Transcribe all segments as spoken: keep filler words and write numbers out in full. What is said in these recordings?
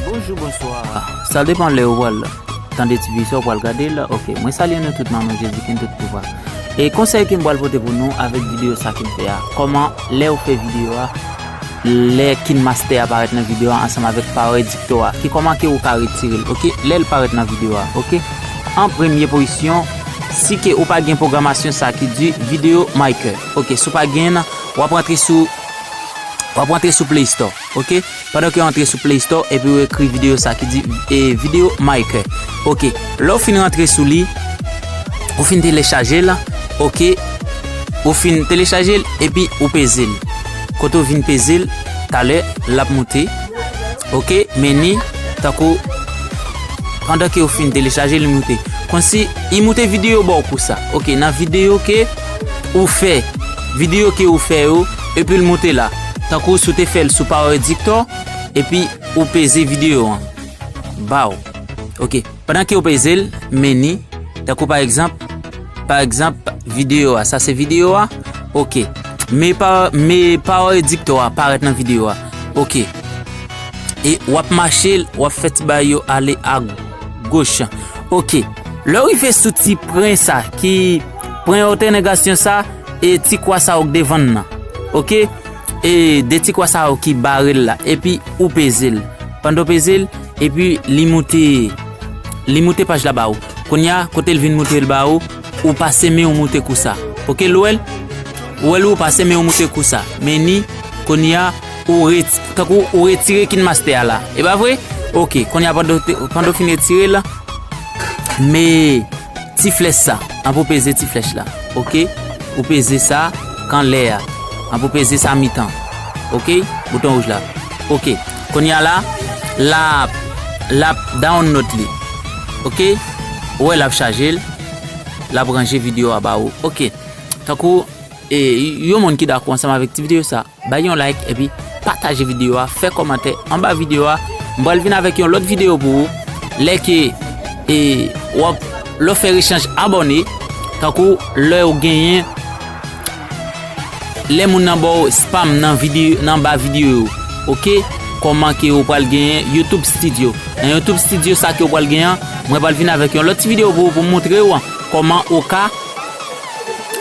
Bonjou, bonswa. Sa depann lè ou pral tande ti vi sa, ou pral gade l. Ok, mwen salye nou tout nan non Jezi ki gen tout pouvwa. E konsèy ke m pral pote pou nou avèk videyo sa ke m fè a, kòman lè ou fè videyo a, lè KineMaster a parèt nan videyo a ansanm avèk Power Dictor a, ki kòman ke ou ka retire l, ok? Lè l parèt nan videyo a, ok? An premye pozisyon, si ke ou pa gen pwogramasyon sa ki di Video Maker, ok? Si w pa gen l, w ap rantre sou, w ap rantre sou Play Store, ok? Pandan ke w antre sou Play Store epi w ekri videyo sa ki di, e, Video Maker. Ok, lè w fin rantre sou li, ou fin telechaje l, ok, ou fin telechaje l epi ou peze l. Kote w vin peze l, talè l ap moute, ok, meni, tankou pandan ke w fin telechaje l, li moute. Konsi, li moute videyo ba w konsa, ok, nan videyo ke ou fè, videyo ke ou fè yo, epi l moute la. Tankou si w te fè l sou Power Dictor, epi ou peze videyo an. Ba w. Ok. Pandan ke ou peze l, meni, tankou pa egzanp, pa egzanp, videyo a. Sa se videyo a. Ok. Men pa, men Power Dictor a parèt nan videyo a. Ok. E w ap mache l, w ap fè ti bagay yo ale a goch. Ok. Lè w rive sou ti pwen sa, ki pwen otè negasyon sa, e ti kwa sa yo k devan l nan. Ok? E de ti kwa sa yo ki bare l la, epi ou peze l. Pandan w peze l, epi li moute, li moute paj la ba ou. Kounye a, kote l vin moute l ba ou, ou pase men w moute konsa. Ok, l wè l? Ou wè l, ou pase men w moute konsa. Men ni, kounye a, ou reti-, tankou ou retire KineMaster a la. E pa vre? Ok, kounye a, pandan w te, pandan w fin retire l, men ti flèch sa, ann pou peze ti flèch la, ok? Ou peze sa, k anlè a, ann pou peze sa mitan, ok? Bouton wouj la, ok. Kounye a la, l ap, l ap download li, ok? Ou wè l ap chaje l, l ap ranje videyo a ba ou, ok. Tankou, e, yon moun ki dakò ansanm avèk ti videyo sa, bay yon like epi pataje videyo a, fè kòmantè anba videyo a. M pral vin avèk yon lòt videyo pou ou. Lè ke, e, w ap, lè w fè rechanj abòne, tankou lè w genyen, lè moun nan ba w spam nan videyo, nan ba videyo yo, ok? Kòman ke ou pral genyen YouTube Studio. Nan YouTube Studio sa ke ou pral genyen an, mwen pral vin avèk yon lòt ti videyo pou ou, pou m montre w kòman ou ka,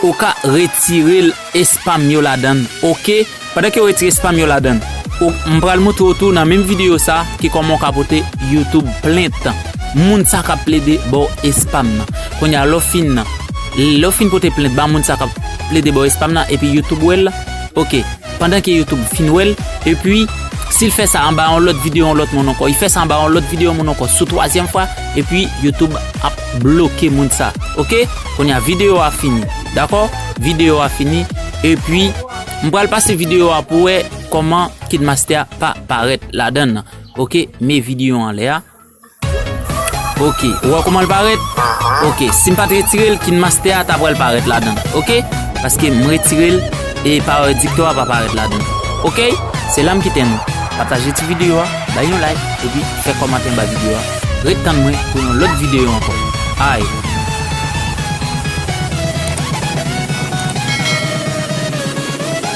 ou ka retire l e spam yo ladan l, ok? Pandan ke w retire spam yo ladan l, ou, m pral montre w tou nan menm videyo sa ki kòman w ka pote YouTube plent. Moun sa k ap plede ba w e spam nan. Kounye a, lè w fin, lè w fin pote plent ba moun sa k ap plede ba w e spam nan, epi YouTube wè l, ok. Pandan ke YouTube fin wè l, epi si l fè sa anba yon lòt videyo yon lòt moun ankò, li fè sa anba yon lòt videyo moun ankò sou twazyèm fwa, epi YouTube ap bloke moun sa, ok? Kounye a, videyo a fini, dakò? Videyo a fini, epi m pral pase videyo a pou wè kòman KineMaster a pa parèt ladan l nan. Ok, men videyo anlè a. Ok, ou wè kòman l parèt? Ok, si m pa t retire l, KineMaster a ta pral parèt ladan l. Ok? Paske m retire l e Power Dictor a pa parèt ladan l. Ok? Se la m kite nou. Pataje ti videyo a, bay yon like, epi fè kòmantè anba videyo a. Ret tann mwen pou yon lòt videyo ankò. Ay!